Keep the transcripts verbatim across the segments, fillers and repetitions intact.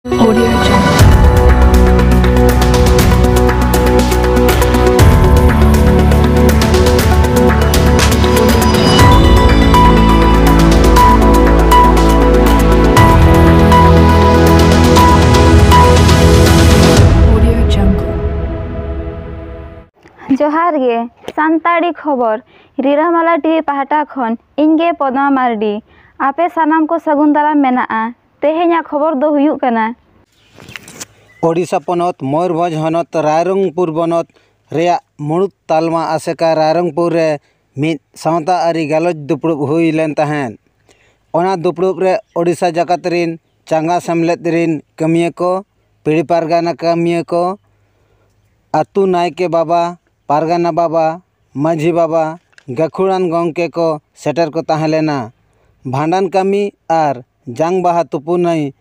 Audio Jungle. Audio Jungle. ᱡᱚᱦᱟᱨ ᱜᱮ, ᱥᱟᱱᱛᱟᱲᱤ ᱠᱷᱚᱵᱚᱨ, ᱨᱤᱨᱟᱹᱢᱟᱞᱟ ᱴᱤᱵᱷᱤ ᱯᱟᱦᱴᱟ ᱠᱷᱚᱱ ᱤᱧ ᱜᱮ ᱯᱚᱫᱢᱟ ᱢᱟᱨᱰᱤ᱾ ᱟᱯᱮ ᱥᱟᱱᱟᱢ ᱠᱚ ᱥᱟᱹᱜᱩᱱ ᱫᱟᱨᱟᱢ ᱢᱮᱱᱟᱜᱼᱟ᱾ ᱛᱮᱦᱮᱧᱟᱜ ᱠᱷᱚᱵᱚᱨ ᱫᱚ ᱦᱩᱭᱩᱜ ᱠᱟᱱᱟ, ᱳᱰᱤᱥᱟ ᱯᱚᱱᱚᱛ ᱢᱚᱭᱩᱨᱵᱷᱚᱸᱡᱽ ᱦᱚᱱᱚᱛ ᱨᱟᱭᱨᱚᱝᱯᱩᱨ ᱵᱚᱱᱚᱛ ᱨᱮᱭᱟᱜ ᱢᱩᱬᱩᱫ ᱛᱟᱞᱢᱟ ᱟᱥᱮᱠᱟ ᱨᱟᱭᱨᱚᱝᱯᱩᱨ ᱨᱮ ᱢᱤᱫ ᱥᱟᱶᱛᱟ ᱟᱹᱨᱤ ᱜᱟᱞᱚᱪ ᱫᱩᱯᱲᱩᱵ ᱦᱩᱭ ᱞᱮᱱ ᱛᱟᱦᱮᱸᱫ᱾ ᱚᱱᱟ ᱫᱩᱯᱲᱩᱵ ᱨᱮ ᱳᱰᱤᱥᱟ ᱡᱟᱠᱟᱛ ᱨᱤᱱ ᱪᱟᱸᱜᱟ ᱥᱮᱢᱞᱮᱫ ᱨᱤᱱ ᱠᱟᱹᱢᱤᱭᱟᱹ ᱠᱚ, ᱯᱤᱲ ᱯᱟᱨᱜᱟᱱᱟ ᱠᱟᱹᱢᱤᱭᱟᱹ ᱠᱚ, ᱟᱹᱛᱩ ᱱᱟᱭᱠᱮ ᱵᱟᱵᱟ, ᱯᱟᱨᱜᱟᱱᱟ ᱵᱟᱵᱟ, ᱢᱟᱹᱡᱷᱤ ᱵᱟᱵᱟ, ᱜᱟᱹᱠᱷᱩᱲᱟᱱ ᱜᱚᱢᱠᱮ ᱠᱚ ᱥᱮᱴᱮᱨ ᱠᱚ ᱛᱟᱦᱮᱸ ᱞᱮᱱᱟ᱾ ᱵᱷᱟᱸᱰᱟᱱ ᱠᱟᱹᱢᱤ ᱟᱨ ᱡᱟᱝ ᱵᱟᱦᱟ ᱛᱩᱯᱩ ᱱᱟᱹᱭ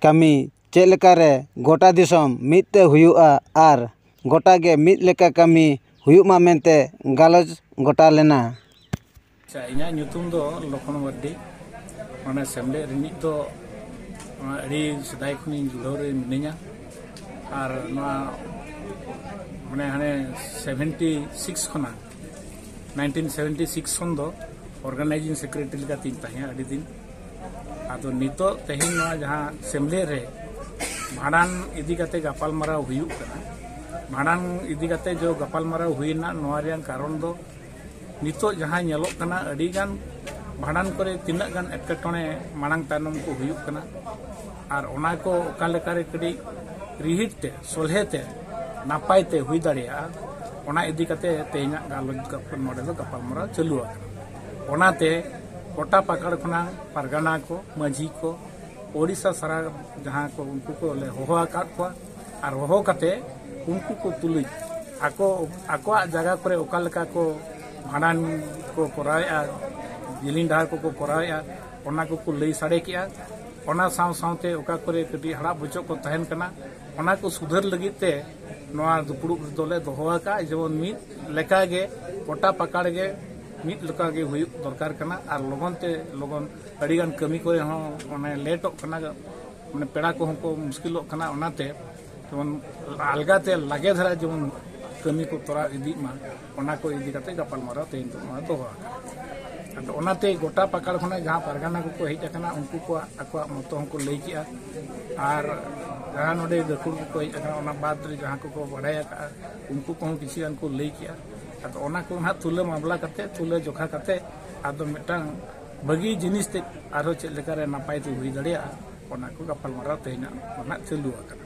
ᱠᱟᱹᱢᱤ ᱪᱮᱫ ᱞᱮᱠᱟᱨᱮ ᱜᱚᱴᱟ ᱫᱤᱥᱚᱢ ᱢᱤᱫ ᱛᱮ ᱦᱩᱭᱩᱜᱼᱟ ᱟᱨ ᱜᱚᱴᱟ ᱜᱮ ᱢᱤᱫ ᱞᱮᱠᱟ ᱠᱟᱹᱢᱤ ᱦᱩᱭᱩᱜ ᱢᱟ ᱢᱮᱱᱛᱮ ᱜᱟᱞᱚᱪ ᱜᱚᱴᱟ ᱞᱮᱱᱟ᱾ ᱟᱪᱪᱷᱟ, ᱤᱧᱟᱹᱜ ᱧᱩᱛᱩᱢ ᱫᱚ ᱞᱚᱠᱷᱚᱱ ᱢᱟᱨᱰᱤ᱾ ᱢᱟᱱᱮ ᱥᱮᱢᱞᱮᱫ ᱨᱤᱱᱤᱡ ᱫᱚ ᱟᱹᱰᱤ ᱥᱮᱫᱟᱭ ᱠᱷᱚᱱᱤᱧ ᱡᱩᱲᱟᱹᱣ ᱨᱮ ᱢᱤᱱᱟᱹᱧᱟ᱾ ᱟᱨ ᱱᱚᱣᱟ ᱢᱟᱱᱮ ᱦᱟᱱᱮ ᱥᱮᱵᱷᱮᱱᱴᱤ ᱥᱤᱠᱥ ᱠᱷᱚᱱᱟᱜ, ᱱᱟᱭᱤᱱᱴᱤᱱ ᱥᱮᱵᱷᱮᱱᱴᱤ ᱥᱤᱠᱥ ᱠᱷᱚᱱ ᱫᱚ ᱚᱨᱜᱟᱱᱟᱭᱡᱤᱝ ᱥᱮᱠᱨᱮᱴᱟᱨᱤ ᱞᱮᱠᱟᱛᱤᱧ ᱛᱟᱦᱮᱸ ᱟᱹᱰᱤ ᱫᱤᱱ᱾ ᱟᱫᱚ ᱱᱤᱛᱚᱜ ᱛᱮᱦᱮᱧ ᱱᱚᱣᱟ ᱡᱟᱦᱟᱸ ᱥᱮᱢᱞᱮᱫ ᱨᱮ ᱵᱷᱟᱸᱰᱟᱱ ᱤᱫᱤ ᱠᱟᱛᱮ ᱜᱟᱯᱟᱞᱢᱟᱨᱟᱣ ᱦᱩᱭᱩᱜ ᱠᱟᱱᱟ, ᱵᱷᱟᱸᱰᱟᱱ ᱤᱫᱤ ᱠᱟᱛᱮ ᱡᱚ ᱜᱟᱯᱟᱞᱢᱟᱨᱟᱣ ᱦᱩᱭᱮᱱᱟ, ᱱᱚᱣᱟ ᱨᱮᱭᱟᱜ ᱠᱟᱨᱚᱱ ᱫᱚ ᱱᱤᱛᱚᱜ ᱡᱟᱦᱟᱸ ᱧᱮᱞᱚᱜ ᱠᱟᱱᱟ, ᱟᱹᱰᱤᱜᱟᱱ ᱵᱷᱟᱸᱰᱟᱱ ᱠᱚᱨᱮ ᱛᱤᱱᱟᱹᱜ ᱜᱟᱱ ᱮᱴᱠᱮᱴᱚᱬᱮ ᱢᱟᱲᱟᱝ ᱛᱟᱭᱱᱚᱢ ᱠᱚ ᱦᱩᱭᱩᱜ ᱠᱟᱱᱟ, ᱟᱨ ᱚᱱᱟ ᱠᱚ ᱚᱠᱟ ᱞᱮᱠᱟᱨᱮ ᱠᱟᱹᱴᱤᱡ ᱨᱤᱦᱤᱴ ᱛᱮ, ᱥᱚᱞᱦᱮ ᱛᱮ, ᱱᱟᱯᱟᱭ ᱛᱮ ᱦᱩᱭ ᱫᱟᱲᱮᱭᱟᱜᱼᱟ, ᱚᱱᱟ ᱤᱫᱤ ᱠᱟᱛᱮ ᱛᱮᱦᱮᱧᱟᱜ ᱜᱟᱞᱚᱪ ᱜᱟᱯ-, ᱱᱚᱰᱮ ᱫᱚ ᱜᱟᱯᱟᱞᱢᱟᱨᱟᱣ ᱪᱟᱹᱞᱩ ᱟᱠᱟᱱᱟ᱾ ᱚᱱᱟᱛᱮ ᱜᱚᱴᱟ ᱯᱟᱠᱟᱲ ᱠᱷᱚᱱᱟᱜ ᱯᱟᱨᱜᱟᱱᱟ ᱠᱚ, ᱢᱟᱹᱡᱷᱤ ᱠᱚ, ᱳᱰᱤᱥᱟ ᱥᱟᱨᱟ ᱡᱟᱦᱟᱸ ᱠᱚ, ᱩᱱᱠᱩ ᱠᱚ ᱞᱮ ᱦᱚᱦᱚ ᱟᱠᱟᱫ ᱠᱚᱣᱟ᱾ ᱟᱨ ᱦᱚᱦᱚ ᱠᱟᱛᱮ ᱩᱱᱠᱩ ᱠᱚ ᱛᱩᱞᱩᱡ ᱟᱠᱚ, ᱟᱠᱚᱣᱟᱜ ᱡᱟᱭᱜᱟ ᱠᱚᱨᱮ ᱚᱠᱟ ᱞᱮᱠᱟ ᱠᱚ ᱵᱷᱟᱸᱰᱟᱱ ᱠᱚ ᱠᱚᱨᱟᱣᱮᱫᱼᱟ, ᱡᱮᱞᱮᱧ ᱰᱟᱦᱟᱨ ᱠᱚᱠᱚ ᱠᱚᱨᱟᱣᱮᱫᱼᱟ, ᱚᱱᱟ ᱠᱚᱠᱚ ᱞᱟᱹᱭ ᱥᱟᱰᱮ ᱠᱮᱜᱼᱟ᱾ ᱚᱱᱟ ᱥᱟᱶ ᱥᱟᱶᱛᱮ ᱚᱠᱟ ᱠᱚᱨᱮ ᱠᱟᱹᱴᱤᱡ ᱦᱟᱲᱟᱜ ᱵᱚᱪᱚᱜ ᱠᱚ ᱛᱟᱦᱮᱱ ᱠᱟᱱᱟ, ᱚᱱᱟ ᱠᱚ ᱥᱩᱫᱷᱟᱹᱨ ᱞᱟᱹᱜᱤᱫ ᱛᱮ ᱱᱚᱣᱟ ᱫᱩᱯᱲᱩᱵ ᱨᱮᱫᱚ ᱞᱮ ᱫᱚᱦᱚ ᱟᱠᱟᱫᱼᱟ᱾ ᱡᱮᱢᱚᱱ ᱢᱤᱫ ᱞᱮᱠᱟ ᱜᱮ, ᱯᱚᱴᱟ ᱯᱟᱠᱟᱲ ᱜᱮ ᱢᱤᱫ ᱞᱮᱠᱟ ᱜᱮ ᱦᱩᱭᱩᱜ ᱫᱚᱨᱠᱟᱨ ᱠᱟᱱᱟ᱾ ᱟᱨ ᱞᱚᱜᱚᱱ ᱛᱮ ᱞᱚᱜᱚᱱ ᱟᱹᱰᱤᱜᱟᱱ ᱠᱟᱹᱢᱤ ᱠᱚᱨᱮ ᱦᱚᱸ ᱚᱱᱮ ᱞᱮᱴᱚᱜ ᱠᱟᱱᱟ᱾ ᱢᱟᱱᱮ ᱯᱮᱲᱟ ᱠᱚᱦᱚᱸ ᱠᱚ ᱢᱩᱥᱠᱤᱞᱚᱜ ᱠᱟᱱᱟ᱾ ᱚᱱᱟᱛᱮ ᱡᱮᱢᱚᱱ ᱟᱞᱜᱟᱛᱮ ᱞᱟᱜᱮ ᱫᱷᱟᱨᱟ ᱡᱮᱢᱚᱱ ᱠᱟᱹᱢᱤ ᱠᱚ ᱛᱚᱨᱟᱣ ᱤᱫᱤᱜ ᱢᱟ, ᱚᱱᱟ ᱠᱚ ᱤᱫᱤ ᱠᱟᱛᱮ ᱜᱟᱯᱟᱞᱢᱟᱨᱟᱣ ᱛᱮᱦᱮᱧ ᱫᱚ ᱱᱚᱣᱟ ᱫᱚᱦᱚ ᱟᱠᱟᱱᱟ᱾ ᱟᱫᱚ ᱚᱱᱟᱛᱮ ᱜᱚᱴᱟ ᱯᱟᱠᱟᱲ ᱠᱷᱚᱱᱟᱜ ᱡᱟᱦᱟᱸ ᱯᱟᱨᱜᱟᱱᱟ ᱠᱚᱠᱚ ᱦᱮᱡ ᱟᱠᱟᱱᱟ, ᱩᱱᱠᱩ ᱠᱚᱣᱟᱜ ᱟᱠᱚᱣᱟᱜ ᱢᱚᱛᱚ ᱦᱚᱸᱠᱚ ᱞᱟᱹᱭ ᱠᱮᱜᱼᱟ᱾ ᱟᱨ ᱡᱟᱦᱟᱸ ᱱᱚᱰᱮ ᱜᱟᱹᱠᱷᱩᱲ ᱠᱚᱠᱚ ᱦᱮᱡ ᱟᱠᱟᱱᱟ, ᱚᱱᱟ ᱵᱟᱫᱽ ᱨᱮ ᱡᱟᱦᱟᱸ ᱠᱚᱠᱚ ᱵᱟᱲᱟᱭ ᱟᱠᱟᱫᱼᱟ, ᱩᱱᱠᱩ ᱠᱚᱦᱚᱸ ᱠᱤᱪᱷᱩ ᱜᱟᱱ ᱠᱚ ᱞᱟᱹᱭ ᱠᱮᱜᱼᱟ᱾ ᱟᱫᱚ ᱚᱱᱟ ᱠᱚ ᱱᱟᱦᱟᱜ ᱛᱩᱞᱟᱹ ᱢᱟᱢᱞᱟ ᱠᱟᱛᱮ, ᱛᱩᱞᱟᱹ ᱡᱚᱠᱷᱟ ᱠᱟᱛᱮ, ᱟᱫᱚ ᱢᱤᱫᱴᱟᱝ ᱵᱷᱟᱹᱜᱤ ᱡᱤᱱᱤᱥ ᱛᱮ ᱟᱨᱦᱚᱸ ᱪᱮᱫ ᱞᱮᱠᱟᱨᱮ ᱱᱟᱯᱟᱭ ᱛᱮ ᱦᱩᱭ ᱫᱟᱲᱮᱭᱟᱜᱼᱟ, ᱚᱱᱟ ᱠᱚ ᱜᱟᱯᱟᱞᱢᱟᱨᱟᱣ ᱛᱮᱦᱮᱧᱟᱜ ᱱᱟᱦᱟᱜ ᱪᱟᱹᱞᱩ ᱟᱠᱟᱱᱟ᱾